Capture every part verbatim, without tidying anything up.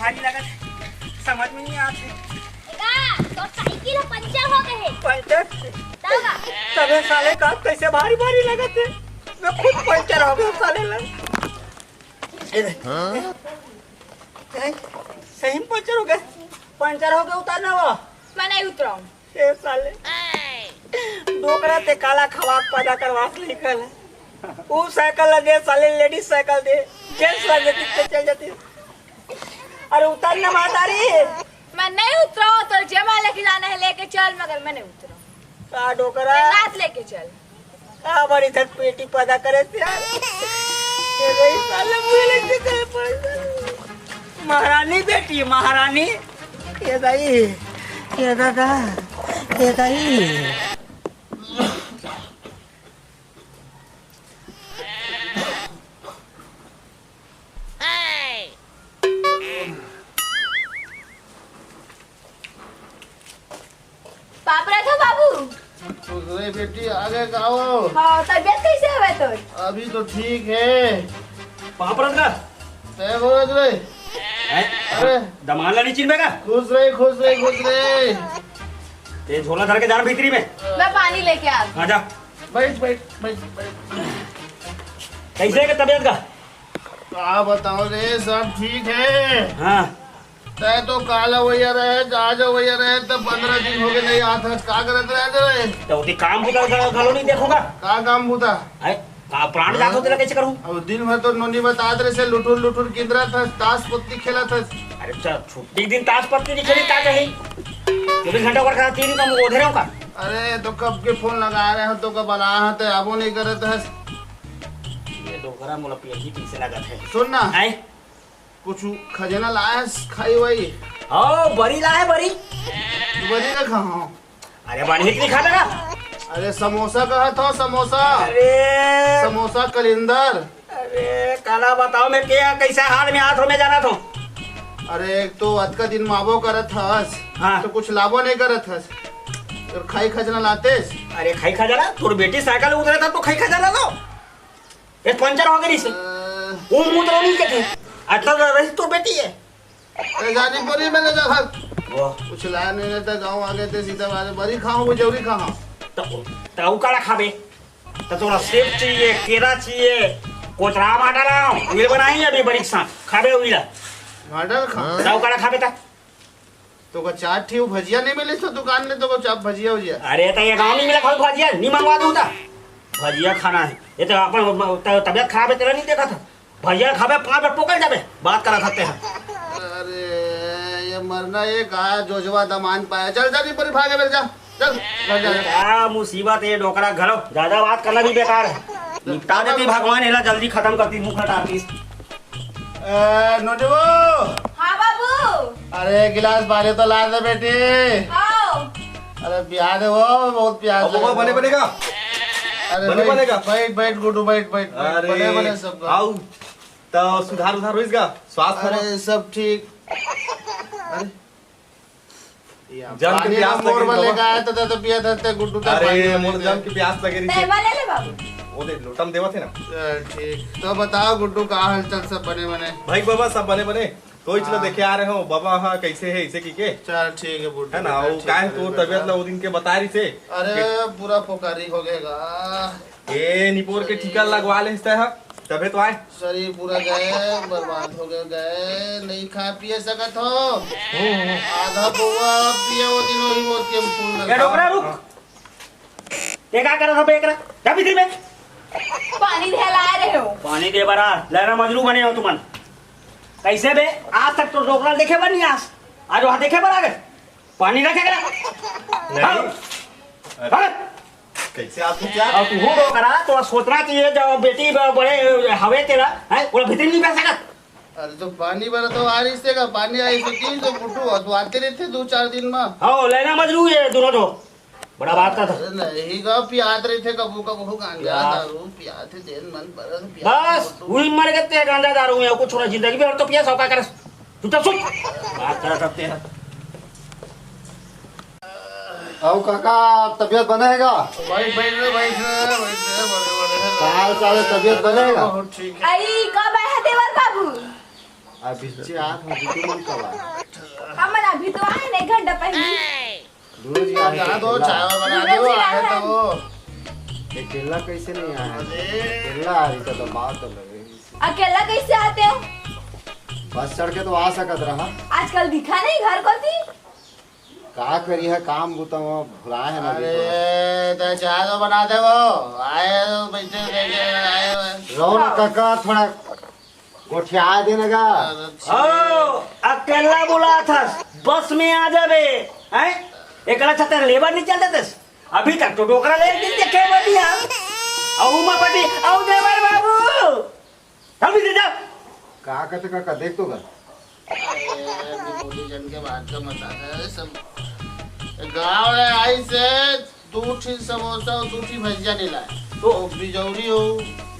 भारी लगत हे, समझ में नहीं आत हे। का? तोर साइकिल ह पंचर हो गए हे। पंचर? दादा। तबे साले का कैसे भारी भारी लगत हे? मैं खुद पंचर हो गए साले ला। ए दे। हैं? सही में पंचर हो गए? पंचर हो गए, उतार ना वो। मैं नहीं उतराऊँ। ए साले, डोकरा ते काला खवाक पैदा करवास नहीं कल। वो साइकिल ला दे साले, लेडीज साइकिल दे, जेंट्स ला देती ते चल जाती। अरे उतर ना मातारी। मैं नहीं उतराऊँ, तो जेमा लेके जाना है लेके चल, मगर मैं नहीं उतराऊँ। का डोकरा? मैं नाथ लेके चल। का बड़ी झट पेटी पैदा करे थे यार। ये रही साले मुझे लेके चल पड़े। महारानी बेटी, महारानी। ये दाई, ये दादा, ये दाई। पापड़ा था बाबू। अरे बेटी, आ गए का हो? हाँ, तबीयत कैसे हवे तोर? अभी तो ठीक है। पापड़ का? तय हो रे। हैं? अरे। दमान ला नहीं चिन्हबे का? खुश रहे, खुश रहे, खुश रहे। ते झोला धर के जा भीतरी में। मैं पानी लेके आ। हाँ, जा। बैठ, बैठ, बैठ, बैठ। कैसे है तबीयत का? का बताओ रे, सब ठीक है। हाँ। तय तो काल अवैया रहे, आज अवैया रहे, तब पंद्रह दिन हो गए नहीं आत हस। का करत रहे रे? तो ओती काम बुता घ-, घलो नहीं देखोगा? का काम बुता? है? का प्राण हाँ। जात हो तेला कैसे करूँ? अब दिन भर तो नोनी बतात रहे से लुटुर लुटुर किंदरत हस, ताश पत्ती खेलत हस। अरे अच्छा, छुट्टी के दिन ताश पत्ती नहीं खेली, का कही? चौबीस घंटा ओकर खातिर तीन काम ओधे रहो का? अरे तो कब के फोन लगा रहे हो, तो कब बला हस, ते आबो नहीं करत हस। ये डोकरा मोला पेटी पीसे लागत है। सुन ना। आए? कुछ खजाना लायस खाई वाई? हाँ, बरी लाए, बरी। बरी रखा हाँ। अरे, बनी ही नहीं खाता का? अरे, समोसा कहा था, समोसा। अरे। समोसा कलिंदर। अरे, काला बताओ, मैं क्या, कैसा हाल में आत हो, मैं जाना था। अरे, एक तो अतका दिन माबो करत हस, हाँ। तो कुछ लाबो नहीं करत हस। और खाई खजाना लातेस। अरे, खाई खजाना? तोर बेटी साइकिल उतरे था, तो खाई खजाना लो। ये पंचर हो गई से। अ, वो मुंह तो नहीं कहते। अतका रही तो बेटी है। अरे, जानी पड़ी मैंने तो घर। वाह। कुछ लाया नहीं रहता, गाँव आ गए थे, सीधा वाले बरी खाओ, वो जरूरी खाओ। तो, तो वो काला खाबे। तो थोड़ा सेब चाहिए, केरा चाहिए, कोचरा माटा लाओ, उइल बनाई अभी बड़ी के साथ। खाबे उइला। माटा खा। तो वो काला खाबे ता। तो का चार ठी भजिया नहीं मिली तो दुकान में तो का चाप भजिया उजिया। अरे तो ये गाँव में मिला खाओ भजिया, नहीं मंगवा दूँ ता। भजिया खाना है। ये तो अपन त-, तबीयत खराब है, तेरा नहीं देखा था। भजिया खाबे, पाँच मिनट पकड़ जाबे, बात करा सकते हैं। अरे, ये मरना ये का जोजवा दमान पाया। चल, चल, ऊपर भागे, बेल जा। चल, घर जा, जा। क्या मुसीबत है, डोकरा घरो। ज्यादा बात करना भी बेकार है। निपटा देती भगवान, एला जल्दी खत्म करती, मुंह खटाती। ए, नोटबो। हाँ बाबू। अरे, गिलास बारे तो ला दे बेटी। आओ। अरे, प्यार है वो, बहुत प्यार अब वो लगा। बने बनेगा? अरे, बने बैठ, बनेगा? बैठ, बैठ, गुड्डू, बैठ, बैठ, बैठ। अरे, बने, बने सब। आओ। तो सुधार उधार होइस गा? स्वास्थ्य अरे, सब ठीक। अरे, ये जम के पानी प्यास तो मोर लगे वाले बाबा। का है, तो, तो, तो पिया था, ते गुड्डू था अरे, पानी मोर वाले जम के। के प्यास लगे रही ते थी। वाले ले बाबू। वो दे, लोटा में देवत है ना। चल, ठीक। तो बताओ गुड्डू, का हाल चाल, सब बने बने? भाई बाबा, सब बने बने। तो इसलिए हाँ। देखे आ रहे हो, बाबा, हाँ, कैसे है, इसे की के? चल, ठीक है, बुड्ढू है ना, बेटा, वो ठीक काहे है, तोर बेटा। तबीयत ला वो दिन के बता रही से। अरे, कि पूरा फोकारी हो गएगा। ए, निपोर के टीका लगवा ले, इस तरह, तबे तो आए। शरीर पूरा गए, बर्बाद हो गए, गए, नहीं खा पिए सकत हो। आधा पौवा पिए वो दिन, वही मौत के फूल ए, लगा। डोकरा, रुक। ये का करत हो बे एकरा? जा भीतरी में। पानी दे ला रहे हो। पानी दे बरा, लैला मजनू बने हो तुमन। कैसे बे? आज तक तो डोकरा देखे बर नहीं आस। आज वहाँ देखे बर आ गए। पानी रखे करा। नहीं। हाँ। अरे, हाँ। कैसे आप क्या? और तू हो करा, तो सोचना चाहिए, जब बेटी ब-, बड़े हवे तेरा, हैं? पूरा भीतरी नहीं पै सकत। अरे, तो पानी भरा तो आ रही से का, पानी आई से तीन तो फुटू, तो आते रहते दो चार दिन में। हाँ, लेना मत रू ये दोनों तो। बड़ा बात का था। अरे, नहीं का, पियात रही थे कबू कबू गांजा, प्यास। दारू, पियात थे, दिन मन परस, पियात बस, फुटू। वही मर गए ते गांजा दारू में, कुछ छोड़ा जिंदगी में, और तो पिया सौका कर। तू तो सुन। बात करा सकते हैं। आओ काका, तबीयत बने है का? बैठ, बैठ रे, बैठ रे, बैठ रे, बड़े, बड़े। का हाल चाल है, तबीयत बने है का? बहुत ठीक है। आई, कब आए हैं देवर बाबू? अभी से आत हो, दीदी मन कब आए? हमन अभी तो आए ना, एक घंटा पहले। दूनो जी आए थे, बना दो, अकेला। चाय बना दूनो दो, जी आए आए हैं। तो। अकेला कैसे नहीं आए? अरे। अकेला आ रही तो बात तो लगे। अकेला कैसे आते हो? बस चढ़ के तो आ सकत रहा। आजकल दिखा नहीं घर कोती। का करी है, काम बुता में भुलाए है ना अभी तो। अरे, तो चाय तो बना दे वो। आए हो, बैठे, बैठे, आए हो। रो ना काका, थोड़ा गोठिया दे ना गा। अरे, ओ, अकेला बुलात हस, बस में आ जाबे, हैं? एकरा छाते लेबर नहीं चल देते। अभी तक तो डोकरा ले दिन देखे बनिया। औ उमापति, औ देवर बाबू। चल भी दे जा। का कहते काका, देख तो गा। अरे, अभी बोली जन के बात का मत आता है, सब गाँव में आई से दू ठी समोसा और दू ठी भजिया नहीं लाए। तो तो बिजौरी हो,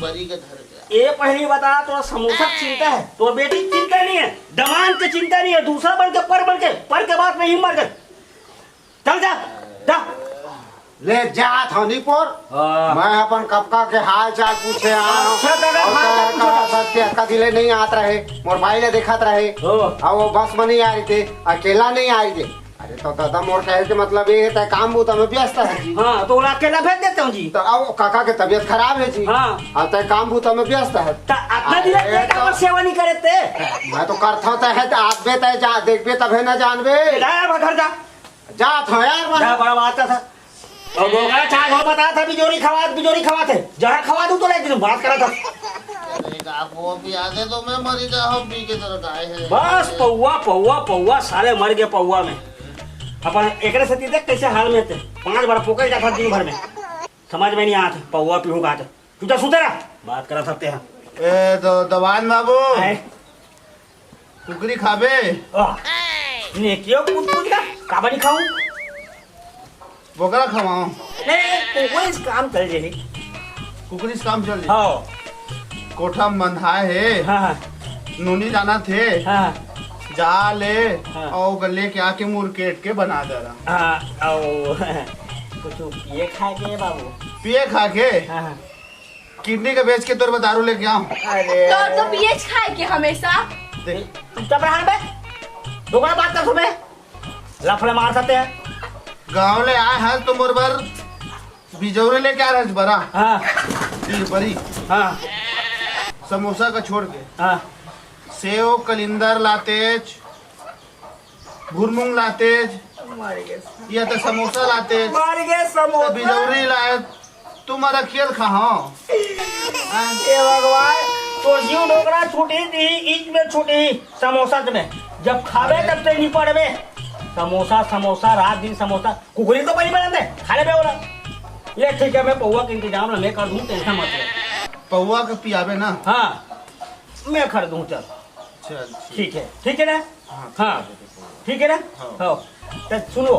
बरी के धर गया। ये पहली बता, तो समोसा की चिंता है, तो बेटी की चिंता नहीं है, दमान की चिंता नहीं है, दूसरा बन के, पर बन के, पर के बात नहीं मर गए। चल जा, जा। ले जात हनी पोर। हाँ। मैं अपन कपका के हाल चाल पूछे आयो। अच्छा, दादा, और हाल चाल का पूछे। सत्य कदी ले नहीं आत रहे, मोर बाई ले देखत रहे। हो। अब वो बस में नहीं आ रही थे, अकेला नहीं आ रही थे। अरे तो दादा मोर कहे के मतलब ये है, तय काम बूता में व्यस्त है जी। हाँ, तो ओला अकेला भेज देते हो जी। तो अब काका के तबीयत खराब है जी। हाँ। अब तय काम बूता में व्यस्त है। तो अतना दिन अरे तय तो काबर सेवा नहीं करे ते? मैं तो करता तय है, तो आदबे तय जा, देखबे तबे ना जानबे। जा अब घर जा। जात हो यार, बस। जा, बड़ा बात था। और डोकरा चाय हो बता था, बिजोरी खवात, बिजोरी खवात है। जहर खवा दूं तो ले, बात करा था। अरे, का वो पिया दे तो मैं मरी जा, हम पी के तो रखाए है। बस, पौवा, पौवा, पौवा, साले मर गए पौवा में। अपन एकरे से देख कैसे हाल में थे। पांच बार पोके जाता दिन भर में। समझ में नहीं आता, पौवा पीहूं का तो। तू तो सुते रह, बात करा सकते हैं। ए, तो दबान बाबू। आए। कुकरी खाबे? आह, ने क्यों पूछ पूछ का? काबर नहीं खाऊं? बोकरा खवाओ। नहीं, कुकरी से काम चल जाही। कुकरी से काम चल जाही। हाँ। कोठा में बंधाए हे। हाँ, हाँ। नोनी जाना थे। हाँ। जा ले, हाँ। और ओकर लेके आके मुरकेट के बना दे रहा। हाँ, और कुछ पिए खाए के बाबू? पिए खा के? हाँ, हाँ। किडनी के बेच के तोर बर दारू लेके आऊं। अरे। तोर तो पिएच खाए के हमेशा। देख। चुपचाप रहा बे। दोबारा बात कर सुबह। लफड़े मार सकते हैं। गांव ले आए हस तो मोर बर बिजौरी लेके आ रहे बरा। हाँ। बीर बरी। हाँ। समोसा का छोड़ के। हाँ। सेव, कलिंदर लातेच। भुरमुंग लातेच। मर गए। या तो समोसा लातेच। मर गए समोसा। तो बिजौरी लाए। तुम्हारा खेल खा, हाँ। हे भगवान, तो जीव डोकरा छूटी थी, ईच में छूटी, समोसा में। जब खाबे तब ते नहीं पड़बे। समोसा, समोसा, रात दिन समोसा। कुकरी तो बनी बनाते, खा ले बे बोला। ले ठीक है, मैं पौवा के इंतजाम ला मैं कर दूं, tension मत ले। पौवा के पियाबे ना? हाँ, मैं कर दूं, चल। चल, ठीक। ठीक है, ठीक है ना? हाँ, हाँ, ठीक है, ठीक है। ठीक है ना? हाँ। हाँ। तो सुनो,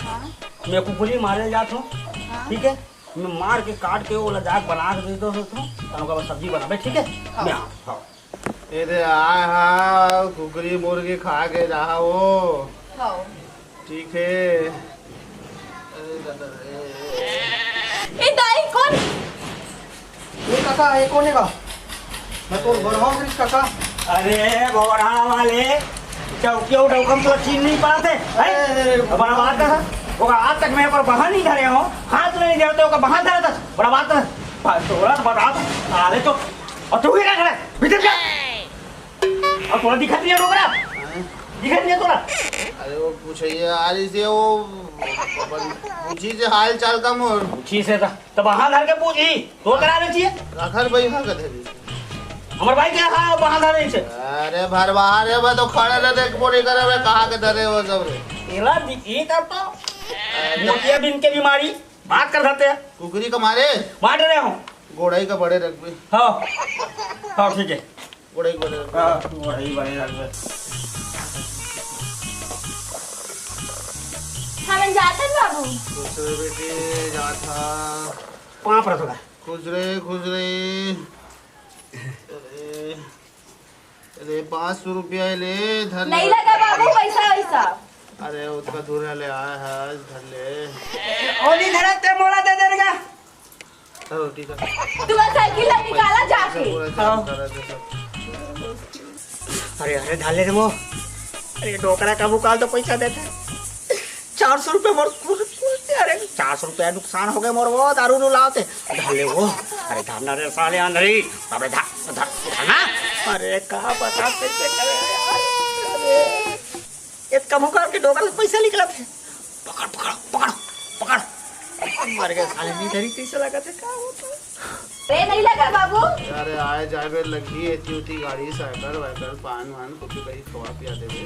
हाँ। मैं कुकरी मारे जात हूँ, हाँ। ठीक है? मैं मार के काट के ओला जाके बना के दे दो, तब ओकर बाद सब्जी बनाबे, ठीक है? हाँ। मैं आ, हाँ। ए दे आय हा, कुकरी मुर्गी खा के रहा वो। हाँ। ठीक है। अरे दादा रे। ए दाई, कोन? ए काका, ए कोन हे का? मैं तोर बड़वा करिस काका। अरे बड़वा वाले, चौकी उठाऊ कम तो चीन नहीं पाते, हैं? अरे, अरे, अरे। बड़ा बात था, वो आज तक मैं पर बहा नहीं धरे हो, हाथ नहीं धरते हो, बहा धरा था, बड़ा बात था। तोरा तो बता, अरे तो, और तू क्या कर रहा है? भीतर जा। और तोरा दिखत नहीं है डोकरा? हैं? दिखत नहीं है तोरा? अरे वो पूछिए यार, इसे वो अपन पूछी से हाल चाल का मोर। पूछी से था, तब हाथ धर के पूछी, तो करा रहे चाहिए। रखल भाई हाँ कथे भी। हमारे भाई क्या हाँ वहाँ धरे इसे? अरे भरवा रे, मैं तो खड़े रहे देख पूरी करे, मैं कहाँ के धरे वो सब रे। एला दि-, ये कर तो अरे मोतिया बिन के बीमारी बात कर सकते हैं। कुकरी का मारे? मार रहे हो। गोड़ाई का बड़े रख भी। हाँ। हाँ, ठीक है। गोड़ाई बड़े रख भी। हाँ, गोड़ाई बड़े रख भी। हमन जाथन बाबू। खुश रहे बेटी, जात हा। पाँव परत होगा। खुश रहे, खुश रहे। अरे, अरे, पाँच सौ रुपया ले, धर ले। नहीं लगा बाबू, पैसा वैसा। अरे, उसका दूर ले आया है, धर ले। ओली धरत ते मोला दे देगा। चलो, ठीक है। तू साइकिल ला निकाला जाके। पूरा काम हाँ। करा दे सब। अरे, अरे, धाले रे वो। अरे, डोकरा का भुकाल तो पैसा देते। चार सौ रुपया मोर कुल, कुल, अरे, चार सौ रुपया नुकसान हो गए मोर, वो दारू नू लावते। धाले वो। अरे, धारना रे साले अंधरी। अबे, धार, धार, धार ना। अरे, का बता, कैसे करे यार? अरे, इतना भुकाल के डोकरा से पैसा निकला थे। पकड़, पकड़, पकड़, पकड़। मर गए साले, नहीं धरी, कैसे लगा थे, का होता? रे, नहीं लगा बाबू। अरे, आए जाए में लगी, एती उती गाड़ी, साइकिल वाइकिल, पान वान, कुछ कहीं खवा पिया देबे,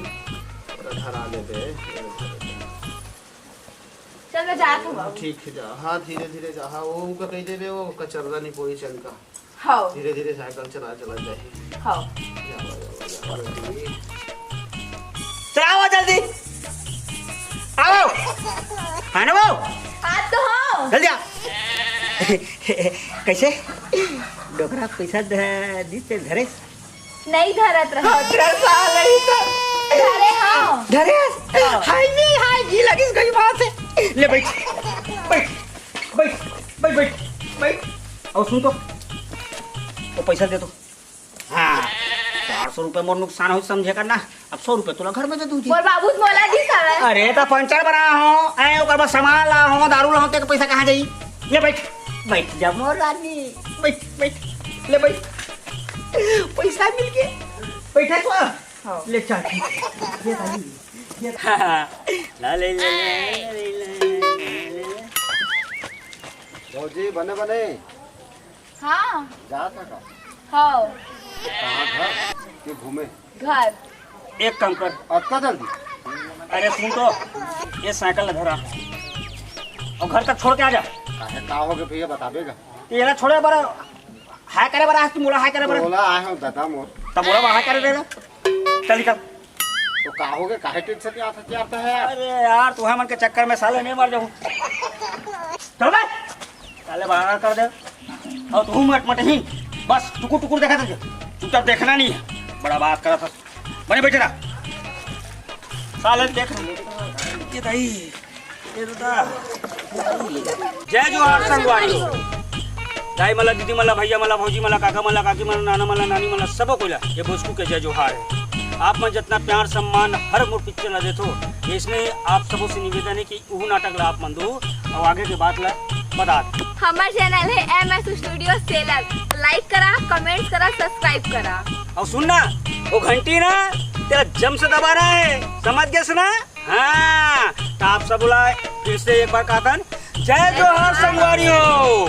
और धरा लेबे। चल, मैं जात हूँ बाबू। ठीक है, जा। हाँ, धीरे धीरे जा। हाँ, वो का कही देबे, वो कचरदा नहीं पोरी चन का। हाँ। धीरे धीरे साइकिल चला, चला जाए। हाँ। जावा, जावा, जावा, जल्दी। चलाओ जल्दी। आओ। हाँ ना वो? आज तो हाँ। जल्दी आ। कैसे? डोकरा पैसा ध-, दी ते धरे? नहीं धरत रहे। हाँ, तेरा साल नहीं था। धरे हाँ। धरे? हाँ। हाय नहीं, हाय, जी लगी गई बात है। ले बैठ। बैठ। बैठ। बैठ, बैठ। बैठ। और सुन तो, वो पैसा दे दो। हाँ, चार सौ रुपये मोर नुकसान हो, समझे कर ना। अब सौ रुपये तोला घर में दे दूँ जी। मोर बाबू मोला दी साला। अरे, तो पंचर बना हो, ऐ ओकर बाद सामान ला हो, दारू ला हो, तेरे पैसा कहाँ जाई? ले बैठ, बैठ जा मोर रानी, बैठ, बैठ, ले बैठ। पैसा मिल गया, बैठा तो। हाँ। ले चल, ये रानी, ये ला ले, ले, ले, ले, ले, ले, ले। भौजी, बने, बने। हाँ। जात है का? हाँ। कहाँ घर? कि घूमे? घर। एक काम कर। अतका जल्दी? अरे सुन तो, ये साइकिल ला धरा और घर तक छोड़ के आ जा। काहे, का हो गए भैया, बताबे का? ये ला छोड़े बर, हाय करे बर, आज तू मोला हाय करे बर। मोला आए हो दादा मोर। तब मोला हाय करे दे ना। चल निकल। तो का हो गए, काहे टेंशन में आता, क्या आता है यार? अरे यार, तुम्हें मन के चक्कर में साले मैं मर जाऊँ। चल बे। साले बाहर कर दे। और तू मत, मत ही। बस टुकुर टुकुर देखा था। चुपचाप देखना नहीं है। बड़ा बात करा था। बने बैठे रहा। साले देख। ये दाई। ये दादा। जय जोहार संगवारी हो। दाई मला, दीदी मला, भैया मला, भौजी मला, काका मला, काकी मला, नाना मला, नानी मला, सबो कोई ला ये भोजपुरी के जय जोहार है। आप मन जितना प्यार सम्मान हर मोर पिक्चर ला देथो, इसमें आप सबों से निवेदन है कि उहू नाटक ला आप मन दू अउ आगे के बात ला बता दे। हमर चैनल है एम एस स्टूडियो सेलर, लाइक करा, कमेंट करा, सब्सक्राइब करा। अउ सुन ना, वो घंटी ना तेरा जम से दबाना है, समझ गए ना? हाँ, तो आप सब ला फिर से एक बार कहतन, जय जोहार संगवारी हो।